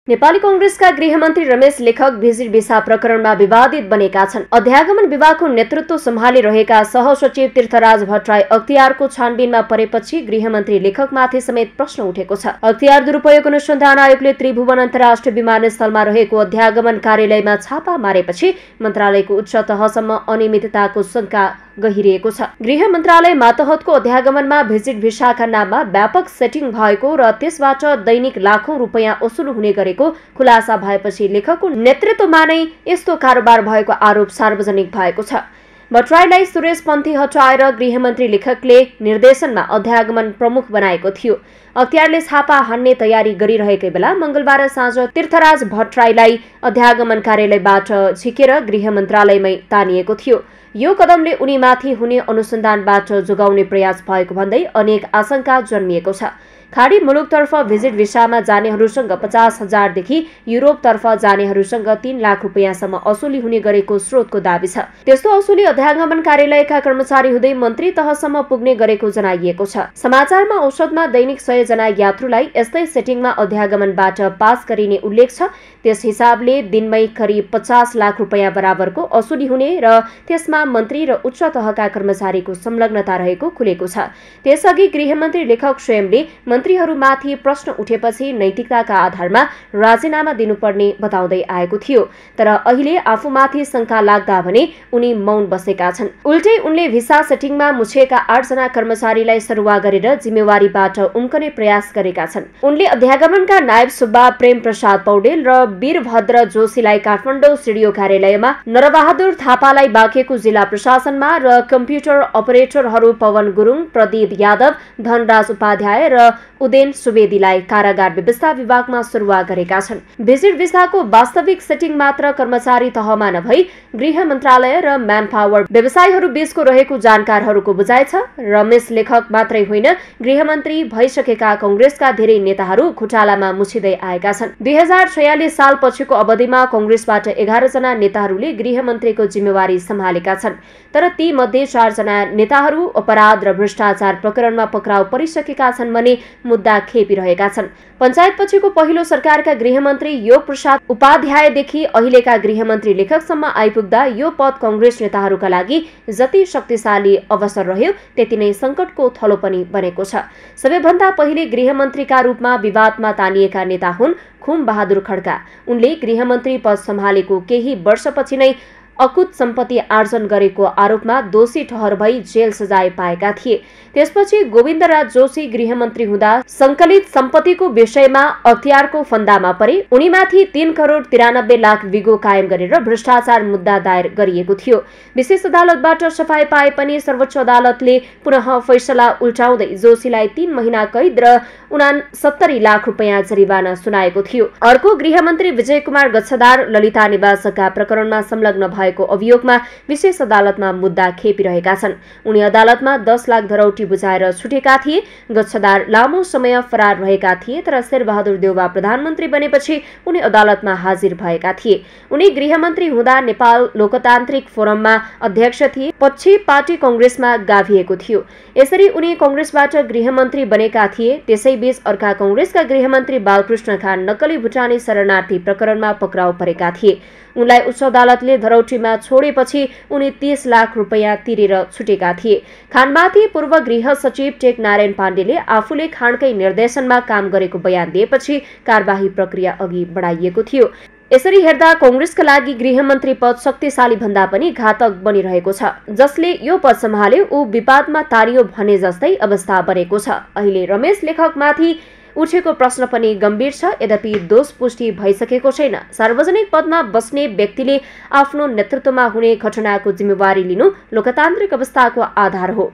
नेपाली कांग्रेसका गृहमन्त्री रमेश लेखक भिजिट भिसा प्रकरणमा विवादित बनेका छन्। अध्यागमन विभागको नेतृत्व सम्हालिरहेका सहसचिव तीर्थराज भट्टराई अख्तियारको छानबिनमा परेपछि गृहमन्त्री लेखकमाथि समेत प्रश्न उठेको छ। अख्तियार दुरुपयोग अनुसन्धान आयोगले त्रिभुवन अन्तर्राष्ट्रिय विमानस्थलमा रहेको अध्यागमन कार्यालयमा छापा मारेपछि मन्त्रालयको उच्च तहसम्म अनियमितताको शंका गहिरिएको छ। गृह मन्त्रालय मातहतको अध्यागमनमा भिजिट भिसाका नाममा व्यापक सेटिङ भएको र त्यसबाट दैनिक लाखौं रुपैयाँ असुल हुने गरेको खुलासा भएपछि लेखकको नेतृत्वमा नै यस्तो कारोबार भएको आरोप सार्वजनिक भएको छ। भट्टराईलाई सुरेश पन्थी हटाएर गृहमन्त्री लेखकले निर्देशनमा अध्यागमन प्रमुख बनाएको थियो। अख्तियारले छापा हान्ने तयारी गरिरहेकै बेला मंगलबार साँझ तीर्थराज भट्टराईलाई अध्यागमन कार्यालयबाट झिकेर गृह मन्त्रालयमै तानिएको थियो। यो कदमले उनीमाथि हुने अनुसन्धानबाट जोगाउने प्रयास भएको भन्दै अनेक आशंका जन्मिएको छ। खाडी मुलुकतर्फ भिजिट भिसामा जानेहरूसँग 50,000 देखि युरोपतर्फ जानेहरूसँग 3 लाख रुपैयाँसम्म असुली हुने गरेको स्रोतको दाबी छ। त्यस्तो असुली अध्यागमन कार्यालयका कर्मचारी हुँदै मन्त्री तहसम्म पुग्ने गरेको जनाइएको छ। समाचारमा औसतमा दैनिक 100 जना यात्रुलाई यस्तै सेटिङमा अध्यागमनबाट पास गरिने उल्लेख छ। त्यस हिसाबले दिनमै करिब 50 लाख रुपैयाँ बराबरको असुली हुने र त्यसमा मन्त्री र उच्च तहका कर्मचारीको संलग्नता रहेको खुलेको छ। त्यसअघि गृहमन्त्री लेखक स्वयंले मन्त्रीहरूमाथि प्रश्न उठेपछि नैतिकताका आधारमा राजीनामा दिनुपर्ने बताउँदै आएको थियो। तर अहिले आफूमाथि शंका लाग्दा भने उनी मौन बसेका छन्। उल्टै उनले भिसा सेटिङमा मुछिएका 8 जना कर्मचारीलाई सरुवा गरेर जिम्मेवारीबाट उम्कने प्रयास गरेका छन्। उनले अध्यागमनका नायब सुब्बा प्रेम प्रसाद पौडेल र वीरभद्र जोशीलाई काठमाडौँ सिडिओ कार्यालयमा, नरबहादुर थापालाई बाँकेको जिल्ला प्रशासनमा र कम्प्युटर अपरेटरहरू पवन गुरुङ, प्रदीप यादव, धनराज उपाध्याय र उदेन सुवेदीलाई कारागार व्यवस्था विभागमा सरुवा गरेका छन्। भिजिट भिसाको वास्तविक सेटिङ मात्र कर्मचारी तहमा नभई गृह मन्त्रालय र म्यान पावर व्यवसायहरू बीचको रहेको जानकारहरूको बुझाइ छ। रमेश लेखक मात्रै होइन, गृहमन्त्री भइसकेका कांग्रेसका धेरै नेताहरू घोटालामा मुछिँदै आएका छन्। 2046 साल पछिको अवधिमा कांग्रेसबाट 11 जना नेताहरूले गृहमन्त्रीको जिम्मेवारी सम्हालेका छन्। तर ती मध्ये 4 जना नेताहरू अपराध र भ्रष्टाचार प्रकरणमा पक्राउ परिसकेका छन् भने मुद्दा खेपिरहेका छन्। पञ्चायतपछिको पहिलो सरकारका गृहमन्त्री योग प्रसाद उपाध्यायदेखि अहिलेका गृहमन्त्री लेखकसम्म आइपुग्दा यो पद कांग्रेस नेताहरूका लागि जति शक्तिशाली अवसर रह्यो त्यति नै संकटको थलो पनि बनेको छ। सबैभन्दा पहिले गृहमन्त्रीका रूपमा विवादमा तानिएका नेता हुन् खुम बहादुर खड्का। उनले गृहमन्त्री पद सम्हालेको केही वर्षपछि नै अकुत सम्पत्ति आर्जन गरेको आरोपमा दोषी ठहर भई जेल सजाय पाएका थिए। त्यसपछि गोविन्दराज जोशी गृहमन्त्री हुँदा संकलित सम्पत्तिको विषयमा अख्तियारको फन्दामा परे। उनीमाथि 3 करोड 93 लाख बिगो कायम गरेर भ्रष्टाचार मुद्दा दायर गरिएको थियो। विशेष अदालतबाट सफाई पाए पनि सर्वोच्च अदालतले पुनः फैसला उल्टाउँदै जोशीलाई 3 महिना कैद र 69 लाख रुपैयाँ जरिवाना सुनाएको थियो। अर्को गृहमन्त्री विजय कुमार गच्छदार ललिता निवासका प्रकरणमा संलग्न भएको अभियोगमा विशेष अदालतमा मुद्दा खेपिरहेका छन्। उनी अदालतमा 10 लाख धरौटी बुझाएर छुटेका थिए। गच्छदार लामो समय फरार रहेका थिए, तर शेरबहादुर देउवा प्रधानमन्त्री बनेपछि उनी अदालतमा हाजिर भएका थिए। उनी गृहमन्त्री हुँदा नेपाल लोकतान्त्रिक फोरममा अध्यक्ष थिए। पछि पार्टी कांग्रेसमा गाभिएको थियो। यसरी उनी कांग्रेसबाट गृहमन्त्री बनेका थिए। त्यसैबीच अर्का कांग्रेसका गृहमन्त्री बालकृष्ण खान नक्कली भुटानी शरणार्थी प्रकरणमा पक्राउ परेका थिए। उनलाई उच्च अदालतले धरौटीमा छोडेपछि उनी 30 लाख रुपैयाँ तिरेर छुटेका थिए। खानमाथि पूर्व गृह सचिव टेक नारायण पाण्डेले आफूले खानकै निर्देशनमा काम गरेको बयान दिएपछि कारबाही प्रक्रिया अघि बढाइएको थियो। यसरी हेर्दा कांग्रेसका लागि गृहमन्त्री पद शक्तिशाली भन्दा पनि घातक बनिरहेको छ। जसले यो पद सम्हाल्यो ऊ विवादमा तारियो भने जस्तै अवस्था बनेको छ। अहिले रमेश लेखकमाथि उठेको प्रश्न पनि गम्भीर छ। यद्यपि दोष पुष्टि भइसकेको छैन। सार्वजनिक पदमा बस्ने व्यक्तिले आफ्नो नेतृत्वमा हुने घटनाको जिम्मेवारी लिनु लोकतान्त्रिक अवस्थाको आधार हो।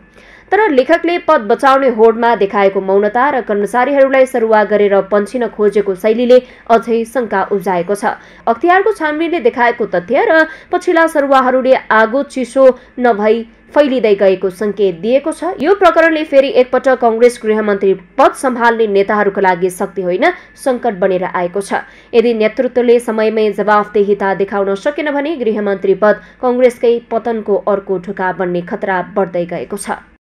तर लेखकले पद बचाउने होडमा देखाएको मौनता र कर्मचारीहरूलाई सरुवा गरेर पन्छिन खोजेको शैलीले अझै शंका उब्जाएको छ। अख्तियारको छानबिनले देखाएको तथ्य र पछिल्ला सरुवाहरूले आगो चिसो नभई फैलिँदै गएको संकेत दिएको छ। यो प्रकरणले फेरि एकपटक कांग्रेस गृहमन्त्री पद सम्हाल्ने नेताहरूका लागि शक्ति होइन संकट बनेर आएको छ। यदि नेतृत्वले समयमै जवाफदेहिता देखाउन सकेन भने गृहमन्त्री पद कांग्रेसकै पतनको अर्को ढोका बन्ने खतरा बढ्दै गएको छ।